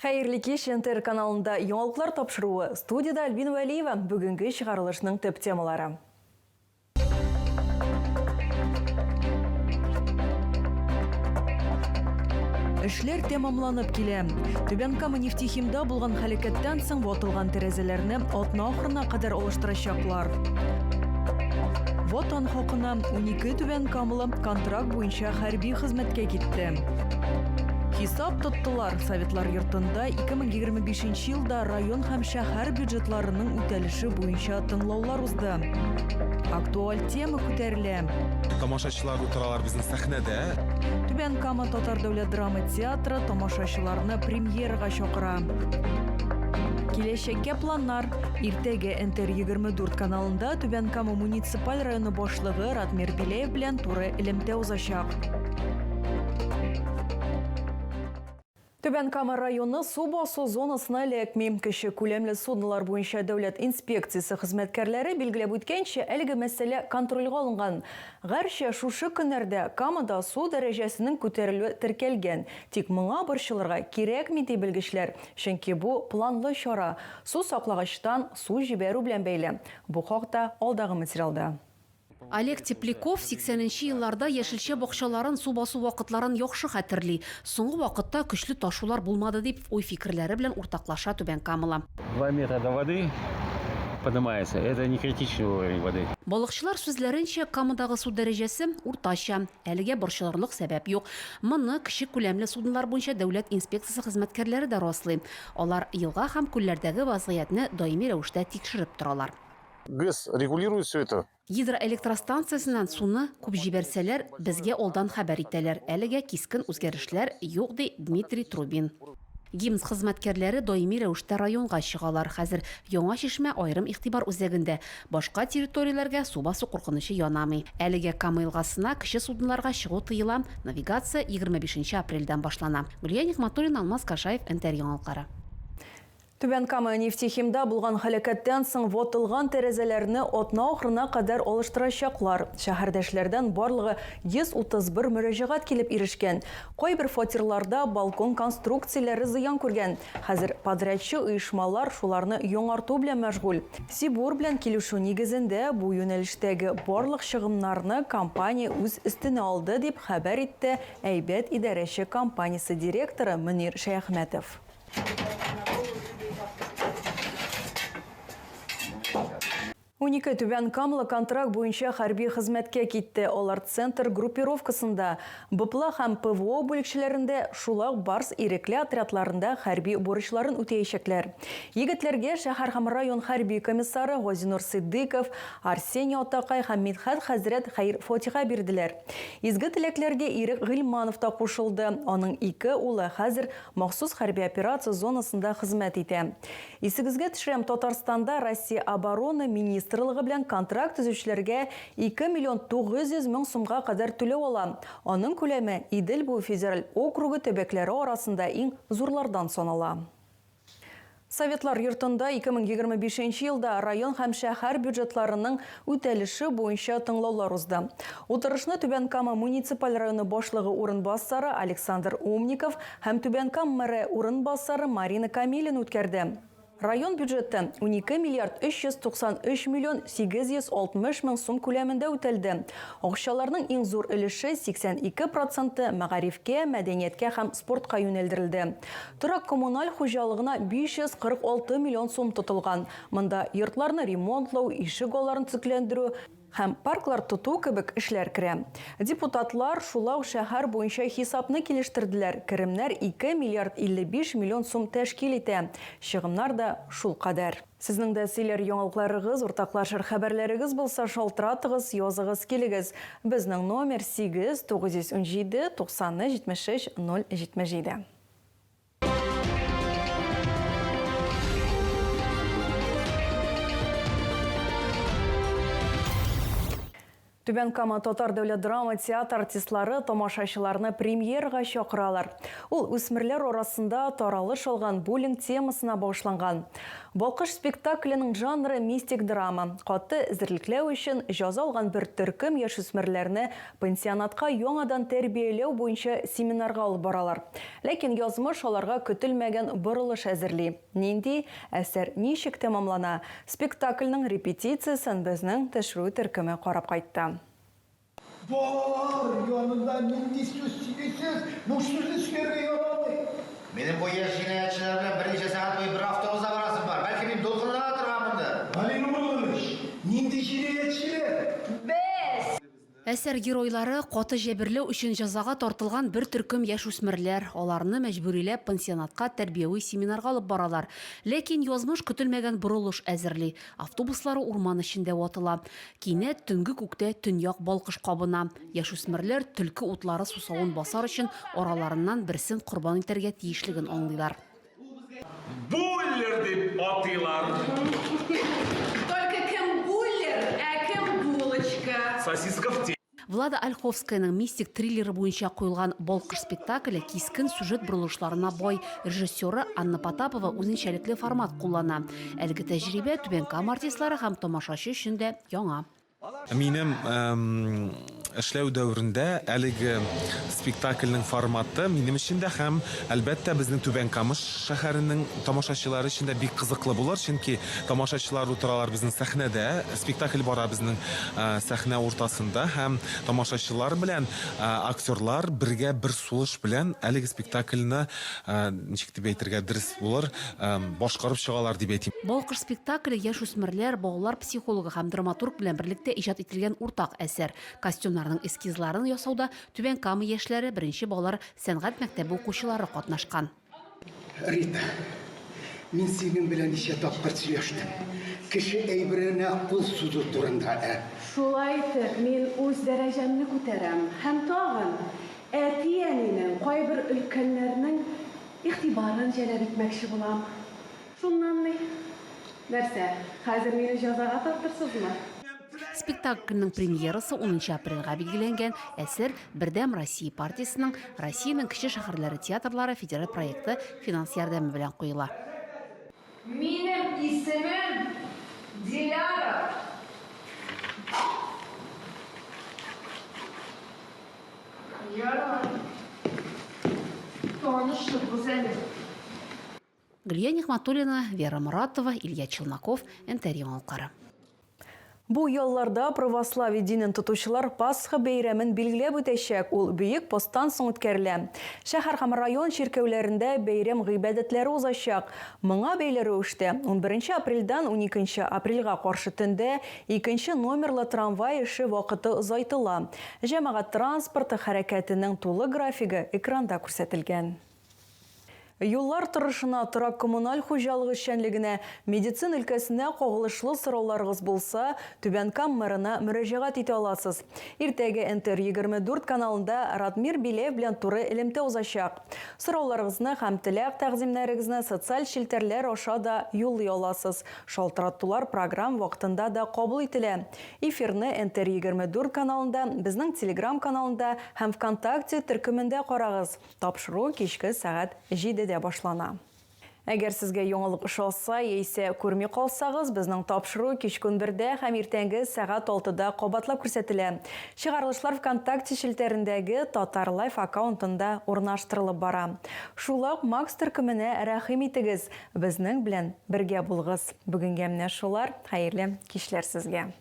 Хәерле кич, НТР каналында яңалыклар тапшыруы. Студиядә Альбина Вәлиева. Бүгенге чыгарылышның төп темалары. Эшләр тәмамланып килә. Түбән Кама нефтехимда булган һәлакәттән соң ватылган тәрәзәләрне атна ахырына кадәр алыштырачаклар. Ватан хакына 12 түбән камалы контракт буенча хәрби хезмәткә китте. Хисап тоттылар. Советлар йортында 2025 елда район һәм шәһәр бюджетларының үтәлеше буенча тыңлаулар узды. Актуаль тема күтәрелә. Тамашачылар утыралар безнең сәхнәдә. Түбән Кама татар дәүләт драма театры тамашачыларны премьерага чакыра. Киләчәккә планнар. Иртәгә НТР 24 каналында Түбән Кама муниципаль районы башлыгы Ратмир Беляев белән туры элемтә узачак. Түбән Кама районы су басу зонасына эләкми. Кече күләмле суднолар буенча дәүләт инспекциясе хезмәткәрләре билгеләп үткәнчә, әлеге мәсьәлә контрольгә алынган. Гәрчә шушы көннәрдә Камада су дәрәҗәсенең күтәрелүе теркәлгән. Тик моңа борчылырга кирәкми, ди белгечләр. Чөнки бу планлы чара, су саклагычтан су җибәрү белән бәйле. Бу хакта алдагы материалда. Олег Тепляков 80 нче елларда яшелчә бакчаларын су басу вакытларын яхшы хәтерли. Соңгы вакытта көчле ташулар булмады, дип уй-фикерләре белән уртаклаша түбәнкамалы. Два метра до воды поднимается, это не критичный уровень воды. Балыкчылар сүзләренчә, Камадагы су дәрәҗәсе уртача. Әлегә борчылырлык сәбәп юк. Моны кече күләмле суднолар буенча дәүләт инспекциясе хезмәткәрләре дә раслый. Алар елга һәм күлләрдәге вазгыятьне даими рәвештә тикшереп торалар. ГЭС регулирует все это. Гидроэлектростанциясеннән суны күп җибәрсәләр, безгә алдан хәбәр итәләр. Әлегә кискен үзгәрешләр юк, ди Дмитрий Трубин. ГИМС хезмәткәрләре даими рәвештә районга чыгалар. Хәзер Яңа Чишмә аерым игътибар үзәгендә. Башка территорияләргә су басу куркынычы янамый. Әлегә Кама елгасына кече судноларга чыгу тыела, навигация 25 нче апрельдән башлана. Гөлия Нигъмәтуллина, Алмаз Кашаев, НТР Яңалыклары. Түбән Кама нефтехимда булган һәлакәттән соң ватылган тәрәзәләрне атна ахырына кадәр алыштырачаклар. Шәһәрдәшләрдән барлыгы 131 мөрәҗәгать килеп ирешкән. Кайбер фатирларда балкон конструкцияләре зыян күргән. Хәзер подрядчы оешмалар шуларны яңарту белән мәшгуль. Сибур белән килешү нигезендә бу юнәлештәге барлык чыгымнарны компания үз өстенә алды, дип хәбәр итте Әйбәт идарәче компаниясе директоры Мөнир Шәяхмәтов. 12 Түбән Камалы контракт буенча хәрби хезмәткә китте. Алар Центр группировкасында, БПЛА һәм ПВО бүлекчәләрендә, шулай ук Барс ирекле отрядларында хәрби бурычларын үтәячәкләр. Егетләргә шәһәр һәм район хәрби комиссары Газинур Ситдыйков, Арсений атакай һәм Мидхәт хәзрәт хәер-фатиха бирделәр. Изге теләкләргә Ирек Гыйльманов та кушылды. Аның ике улы хәзер махсус хәрби операция зонасында хезмәт итә. Исегезгә төшерәм, Татарстанда Россия Оборона министрлыгы белән контракт төзүчеләргә 2 миллион 900 мең сумга кадәр түләү ала. Аның күләме Идел буе федераль округы төбәкләре арасында иң зурлардан санала. Советлар йортында 2025 нче елда район һәм шәһәр бюджетларының үтәлеше буенча тыңлаулар узды. Утырышны Түбән Кама муниципаль районы башлыгы урынбасары Александр Умников һәм Түбән Кам мэры урынбасары Марина Камилина үткәрде. Район бюджеты 12 миллиард 393 миллион 860 мең сум күләмендә үтәлде. Акчаларның иң зур өлеше, 82 проценты, мәгарифкә, мәдәнияткә һәм спортка юнәлдерелде. Торак-коммуналь хуҗалыгына 546 миллион сум тотылган. Монда йортларны ремонтлау, ишек алларын төзекләндерү һәм парклар тоту кебек эшләр керә. Депутатлар шулай ук шәһәр буенча хисапны килештерделәр, керемнәр 2 миллиард 55 миллион сум тәшкил итә, чыгымнар да шулкадәр. Сезнең дә сөйләр яңалыкларыгыз, уртаклашыр хәбәрләрегез булса, шалтыратыгыз, языгыз, килегез. Безнең номер 8 917 90 73 077. Түбән Кама татар дәүләт драма театр артистлары тамашачыларны премьерага чакыралар. Ул үсмерләр арасында таралыш алган буллинг темасына багышланган. Балкыш спектакленең жанры мистик драма. Каты эзерлекләү өчен җаза алган бер төркем яшүсмерләрне пансионатка яңадан тәрбияләү буенча семинарга алып баралар. Ләкин язмыш аларга көтелмәгән борылыш әзерли. Нинди? Әсәр ничек тәмамлана? Спектакльнең репетициясен безнең төшерү төркеме карап кайтты. Балалар янында нинди сүз сөйлисез? Бу сүзне сөйләргә ярамый. Минем бу яшь җинаятьчеләр белән берничә сәгать буе бер автобуста барасым бар. Бәлки мин дулкынлана торганмындыр. Гали Нуруллович, нинди җинаятьчеләр? Без! Әсәр геройлары, каты җәберләү өчен җәзага тартылган бер төркем яшүсмерләр. Аларны мәҗбүриләп пансионатка тәрбияви семинарга алып баралар. Ләкин язмыш көтелмәгән борылыш әзерли. Автобуслары урман эчендә ватыла. Кинәт төнге күктә төньяк балкыш кабына. Яшүсмерләр төлке утлары сусавын басар өчен араларыннан берсен корбан итәргә тиешлеген аңлыйлар. Буллер дип атыйлар. Только кем буллер, ә кем булочка. Сосиска в тесте. Влада Ольховскаяның мистик триллеры буенча куелган Балкыш спектакле кискен сюжет борылышларына бай. Режиссеры Анна Потапова үзенчәлекле формат куллана. Әлеге тәҗрибә Түбән Кама артистлары һәм тамашачы өчен дә яңа. Минем эшләү дәверендә әлеге спектакльнең форматы минем өчен дә һәм, әлбәттә, безнең Түбән Камыш шәһәренең тамашачылары өчен дә бик кызыклы булыр, чөнки тамашачылар утыралар безнең сәхнәдә, спектакль бара безнең сәхнә уртасында һәм тамашачылар белән актерлар бергә бер сулыш белән әлеге спектакльне, ничек дип әйтергә дөрес булыр, башкарып чыгалар дип әйтим. Балкыш спектакле яшүсмерләр, балалар психологы һәм драматург белән берлектә иҗат ителгән уртак әсәр. Костюмнарның эскизларын ясауда Түбән Кама яшьләре, беренче балалар сәнгать мәктәбе укучылары катнашкан. Рита, мин синең белән ничә тапкыр сөйләштем. Кеше әйберенә кул сузу турында, ә? Шулай итеп, мин үз дәрәҗәмне күтәрәм һәм тагын әти-әнинең, кайбер өлкәннәрнең игътибарын җәлеп итмәкче булам. Шуннан ни? Нәрсә, хәзер мине җәзага тартырсызмы? Спектакльнең премьерасы унынчы апрельгә билгеләнгән. Әсәр Бердәм Россия партиясенең Россиянең кече шәһәрләре театрлары федераль проекты финанс ярдәме белән куела. Минем исемем Диляра. Ярар. Танышырбыз әле. Гөлия Нигъмәтуллина, Вера Моратова, Илья Челноков, НТР яңалыклары. Бу ялларда православие динен тотучылар Пасха бәйрәмен билгеләп үтәчәк, ул Бөек посттан соң үткәрелә. Шәһәр һәм район чиркәүләрендә бәйрәм гыйбадәтләре узачак. Моңа бәйле рәвештә, унберенче апрельдән уникенче апрельгә каршы төндә икенче номерлы трамвай эше вакыты озайтыла. Җәмәгать транспорты хәрәкәтенең тулы графигы экранда күрсәтелгән. Юллар торышына, торак-коммуналь хуҗалык эшчәнлегенә, медицина өлкәсенә кагылышлы сорауларыгыз булса, Түбән Кам мэрына мөрәҗәгать итә аласыз. Иртәгә НТР 24 каналында Радмир Беляев белән туры элемтә узачак. Сорауларыгызны һәм теләк-тәкъдимнәрегезне социаль челтәрләр аша да юллый аласыз. Шалтыратулар программ вакытында да кабул ителә. Эфирны НТР 24 каналында, безнең Телеграм каналында һәм ВКонтакте төркемендә карагыз. Тапшыру кичке сәгать җидедә башлана. Әгәр сезгә яңалык ошаса яисә күрми калсагыз, безнең тапшыру кичке унбердә һәм иртәнге сәгать алтыда кабатлап күрсәтелә. Чыгарылышлар ВКонтакте челтәрендәге Татар Лайф аккаунтында урнаштырылып бара. Шулай ук Макс төркеменә рәхим итегез, безнең белән бергә булыгыз. Бүгенгә менә шулар, хәерле кичләр сезгә!